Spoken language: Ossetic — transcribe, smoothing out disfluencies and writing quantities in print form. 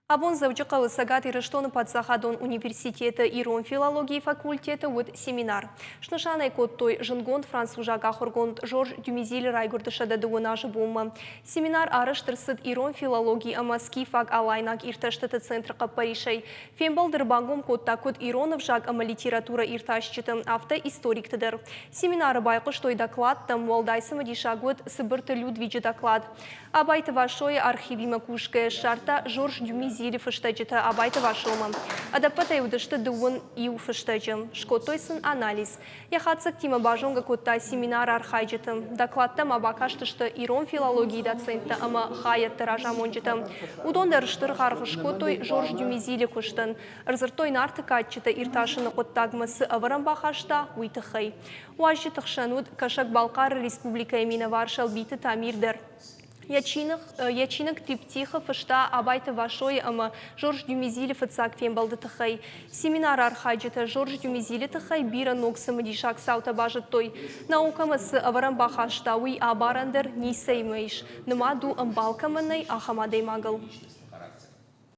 Абон Дзӕуджыхъӕуы Цӕгат Ирыстоны паддзахадон университеты ирон филологийы факультеты уыд семинар. Снысан ӕй кодтой зындгонд французаг ахуыргонд Жорж Дюмезилы райгуырды 102 азы бонмӕ. Семинар арӕзт ӕрцыд ирон филологи ӕмӕ скифаг-алайнаг иртӕстыты центры хъӕппӕрисӕй. Фембӕлд ӕрбангом кодта куыд ирон ӕвзаг ӕмӕ литературӕ иртасджыты, афтӕ историкты дӕр. Семинары байхъуыстой докладтӕм, уӕлдай цымыдисаг уыд Цыбырты Людвиджы доклад. Абайты Васойы архивимӕ кусгӕйӕ ссардта Жорж Дюмезилы фыстӕджытӕ Абайты Васомӕ. Ӕдӕппӕтӕй уыдысты 21 фыстӕджы. Скодтой сын анализ. Йӕ хатдзӕгтимӕ базонгӕ кодта семинары архайджыты. Докладтӕ ма бакастысты ирон филологийы доценттӕ ӕмӕ хайӕдты разамонджытӕ. Уыдон дӕр стыр аргъ скодтой Жорж Дюмезилы куыстӕн. Ӕрдзырдтой Нарты кадджытӕ иртасыны хъуыддагмӕ цы ӕвӕрӕн бахаста, уый тыххӕй. Уазджыты хсӕн уыд Кӕсӕг-Балхъары республикӕйы минӕвар Сӕлбиты Тамир дӕр. Йӕ чиныг, йӕ чиныг Триптихы фыста Абайты Васойы ӕмӕ Жорж Дюмезилы фыццаг фембӕлды тыххӕй. Семинары архайджытӕ Жорж Дюмезилы тыххӕй бирӕ ног цымыдисаг цаутӕ базыдтой. Наукӕмӕ цы ӕвӕрӕн бахаста, уый абарӕн дӕр ницӕимӕ ис. Нымад у, ӕмбал кӕмӕн нӕй, ахӕм адӕймагыл.